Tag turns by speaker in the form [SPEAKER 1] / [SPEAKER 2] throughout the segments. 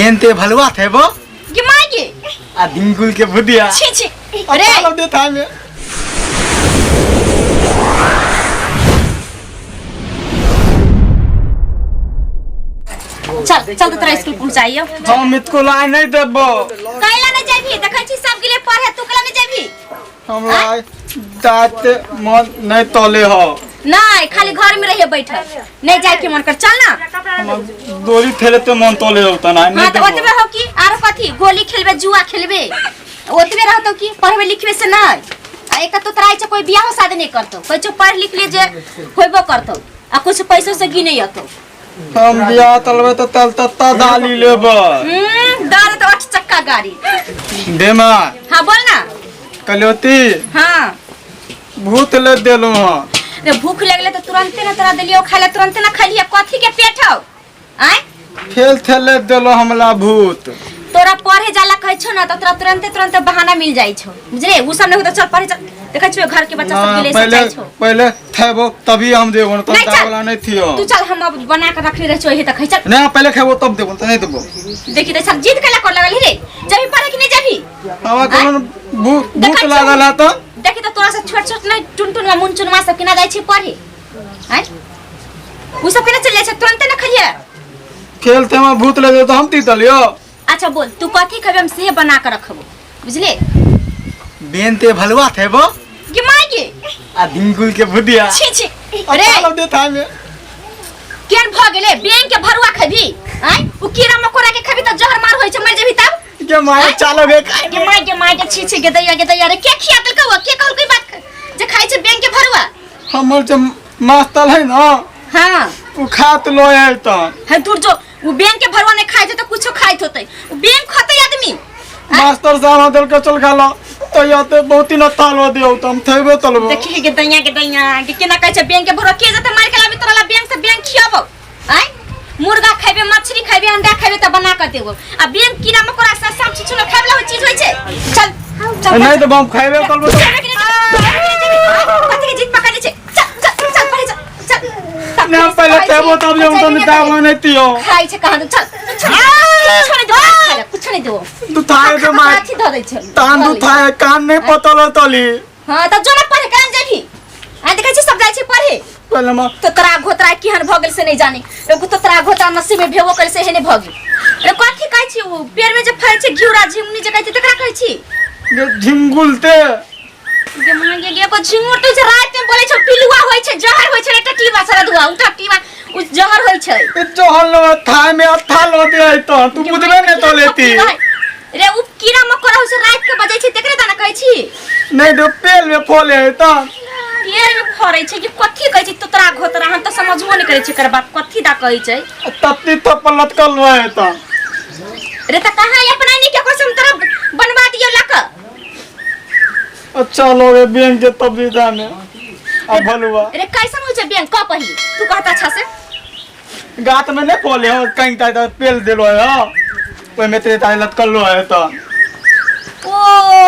[SPEAKER 1] बेन ते भलुआ थेबो
[SPEAKER 2] गे माय गे।
[SPEAKER 1] आ दिंगुल के भुदिया।
[SPEAKER 2] छी छी अरे
[SPEAKER 1] अरे दे था में।
[SPEAKER 2] चल चल तो तोरा स्कूल पहुंचाइयो।
[SPEAKER 1] हम इसको लाए नहीं देबो।
[SPEAKER 2] कैला नहीं जाबी? देखै छी सब गेले पढ़े, तू कैला नहीं जाबी?
[SPEAKER 1] हमरा दाँत मन नहीं तले हो।
[SPEAKER 2] नहीं, खाली घर में रहिए बैठल, नहीं जाए के मन कर। चल ना।
[SPEAKER 1] हमर गोली खेले तो मन तले हो तना नहीं।
[SPEAKER 2] हाँ तो
[SPEAKER 1] देबो।
[SPEAKER 2] ओतबे हो कि आरो कथी? गोली खेलबे, जुआ खेलबे, ओतबे रहतो कि पढ़बे लिखबे से नहीं? आ एक तो तोरा छै कोई बियाहो शादी नहीं करतो, कहै छौ पढ़ लिख ले जे होइबो करतो आ कुछ पैसो से गिने अतो।
[SPEAKER 1] हम बियाह तलबे तो तल तत्ता दाली लेबै।
[SPEAKER 2] दाल तो 8 चक्का गाड़ी।
[SPEAKER 1] दे माँ।
[SPEAKER 2] हाँ बोल ना।
[SPEAKER 1] कलियोती।
[SPEAKER 2] हाँ।
[SPEAKER 1] भूत ले देलू हाँ।
[SPEAKER 2] रे भूख लगले तो तुरंते ना तोरा देलियो खाए ला, तुरंते ना खालिए, कथी के पेट हौ? आय
[SPEAKER 1] फेल थेले देलो हमला भूत।
[SPEAKER 2] तोरा पढ़े जाला कहै छौ ना त तोरा तुरंते तुरंते बहाना मिल जाइ छौ, बुझले? उ सब नहीं हो त चल पढ़े चल। देखै छियो घर के बच्चा सब
[SPEAKER 1] ना,
[SPEAKER 2] गेले से
[SPEAKER 1] पहले
[SPEAKER 2] जाइ छौ।
[SPEAKER 1] पहले थेबो तभी हम देबो, न तो
[SPEAKER 2] नहीं, चल।
[SPEAKER 1] वाला नहीं थियो।
[SPEAKER 2] तू चल, हम अब बना के रखले रह छौ हे त खै चल।
[SPEAKER 1] नहीं, पहले खेबो तब देबो, त नहीं देबो।
[SPEAKER 2] देखी त सब जिद केला कर लगल रे, जबी पढ़े कि नहीं जबी?
[SPEAKER 1] हवा कोनो भूत
[SPEAKER 2] देखै
[SPEAKER 1] भूत
[SPEAKER 2] छौ।
[SPEAKER 1] लागल है त।
[SPEAKER 2] देखी त तोरा से छोट छोट नहीं टुनटुनवा मुनचुनवा सब केना जाइ छै पढ़े? आय उ सब केना चल जाइ छै? तुरंते ना खलिए।
[SPEAKER 1] खेलते में भूत ले तो हम तीतलियो।
[SPEAKER 2] अच्छा बोल तू कथी खेबे, हम से बना के रखबो, बुझले?
[SPEAKER 1] बेन ते भलुआ थेबो
[SPEAKER 2] गे माय गे।
[SPEAKER 1] आ दिंगुल के भुदिया।
[SPEAKER 2] छी छी अरे
[SPEAKER 1] अरे दे था में।
[SPEAKER 2] केन भ गेले? बेंग के भरुआ खेबी? आय उ कीड़ा मकोड़ा के खेबी त जहर मार होय छै, मर जेबी तब।
[SPEAKER 1] के माय चालो गे खाए।
[SPEAKER 2] गे माय गे माय गे, छी छी गे दैया गे दैया। रे के खिया देलकौ? के कहलकै बात जे खाइ छै बेंग के भरुआ?
[SPEAKER 1] हमर जे मास्टर है ना,
[SPEAKER 2] हाँ,
[SPEAKER 1] उ खात लो है त।
[SPEAKER 2] है दूर जो, उ बेंग के भरुआ नहीं खाइ छै त कुछो खाइत होतै, उ बेंग खतै आदमी?
[SPEAKER 1] मास्टर साहब देल के चल खाला तो या ते बहुत ही न तालो दियो त हम थेबे तलबो।
[SPEAKER 2] देखी गे दैया गे दैया के केना कहै छै बेंग के भरुआ? के जते मार के लाबी तोरा ला बेंग से बेंग खियाबौ? आय मुर्गा खेबे, मछली खेबे, अंडा खेबे त बना के देबो, आ बेंग कीड़ा मकोड़ा से सब चीज न खाए वाला चीज होय छै। चल चल।
[SPEAKER 1] नहीं तो हम खेबे करबो तो।
[SPEAKER 2] कथी के जीत पकड़ छै? चल चल चल पढ़े चल चल।
[SPEAKER 1] ना, पहले खेबो तब हम तो दावा नहीं तियो।
[SPEAKER 2] खाइ छै कहाँ? चल चल, कुछ नहीं देबो खाइ ला, कुछ नहीं देबो।
[SPEAKER 1] दू थाए दे मार।
[SPEAKER 2] अथी धऽ दै छै।
[SPEAKER 1] तान दू थाए कान नहीं पतल तली।
[SPEAKER 2] हां त जो ना पढ़े, कान जेबही? आ देखै छी सब जाइ छै पढ़े।
[SPEAKER 1] पहले मां
[SPEAKER 2] तो तोरा घोतरा केहन भऽ गेल से नहीं जाने, एगो तो तोरा घोतरा नसीब में भेबो करे से हेने भऽ गेल। अरे कथी कहै छी उ पेड़ में जे फड़ै छै घिउरा झिंगुनी जे कहै छै तकरा कहै छी?
[SPEAKER 1] गे झिंगुल ते।
[SPEAKER 2] गे मां गे गे, एगो झिंगुर तो जे रात में बोलै छै पिलुआ होइ छै, जहर होइ छै रे टटीवा सरा धुआ उ टटीवा उ जहर होइ छै।
[SPEAKER 1] ए जहर लो थाए में अथा लो दे है तो तू बुझबे नहीं तो लेती।
[SPEAKER 2] रे उ कीड़ा मकोड़ा होइ छै रात के बजै छै तकरे दाना कहै छी?
[SPEAKER 1] नहीं तो पेड़ में फले है तो।
[SPEAKER 2] पेड़ में फड़ै छै कि कथी कहै छै तोतरा घोतरा? हम तऽ समझबो नहि करै छी एकर बात कथी दा कहै छै।
[SPEAKER 1] तत्ती तो पलट कर लो है तो।
[SPEAKER 2] रे तऽ कहाँ अपना नहीं के कसम तोरा बनवा दियो लक।
[SPEAKER 1] अच्छा लोग बैंक के तब भी जाने अब भलुआ।
[SPEAKER 2] रे कैसन होइ छै बैंक कह पहिले तू कहता अच्छा से।
[SPEAKER 1] गात में नहीं फले हो कहीं ता ता पेल देलो है ओय में ते ताई लटकल लो है तो।
[SPEAKER 2] ओ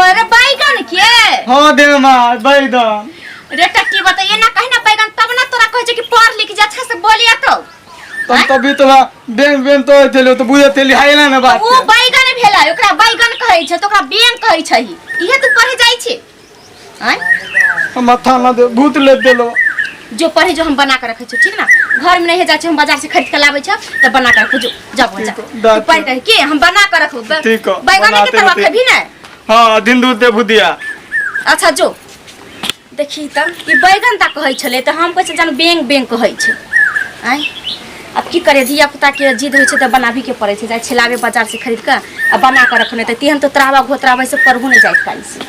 [SPEAKER 2] अरे बैगन के?
[SPEAKER 1] हां दे मां बैगन।
[SPEAKER 2] रे टट्टी बताइए ना कहीं ना बैगन तब ना तोरा कहै छै कि पढ़ लिख जे अच्छा से बोलिया तो।
[SPEAKER 1] तब तभी तो बैंक बैंक तो थेलो तो बुझे थेली हाय ना ना बात।
[SPEAKER 2] ओ बैगन भेलै ओकरा बैगन कहै छै त ओकरा बैंक कहै छै, इहे तू पढ़े जाइ छै? आँय
[SPEAKER 1] हम माथा ना दे भूत ले देलो।
[SPEAKER 2] जो पढ़े जो हम बना के रखे छो, ठीक ना? घर में नहीं जाइ छै, हम बाजार से खरीद के लाबै छ त बना के रखो, जो जाबो जा।
[SPEAKER 1] ठीक हो,
[SPEAKER 2] तू पढ़ के के हम बना के रखो।
[SPEAKER 1] ठीक हो,
[SPEAKER 2] बैगन के
[SPEAKER 1] बनाते
[SPEAKER 2] तरुआ
[SPEAKER 1] रहते।
[SPEAKER 2] खेबी ना?
[SPEAKER 1] हां दिन दूध दे भुदिया।
[SPEAKER 2] अच्छा जो देखी त ई बैगन ता कहै छलै त हम कहै छलै जान बैंक बैंक कहै छै। आँय अब की करे, धिया पुता के जिद होइ छै त बनाबी के पड़ै छै। जाइ छै लाबे बाजार से खरीद के आ बना के रखने त तेहन तो त्रावा घोतरावा से पढ़ू नहीं जाइत काल से।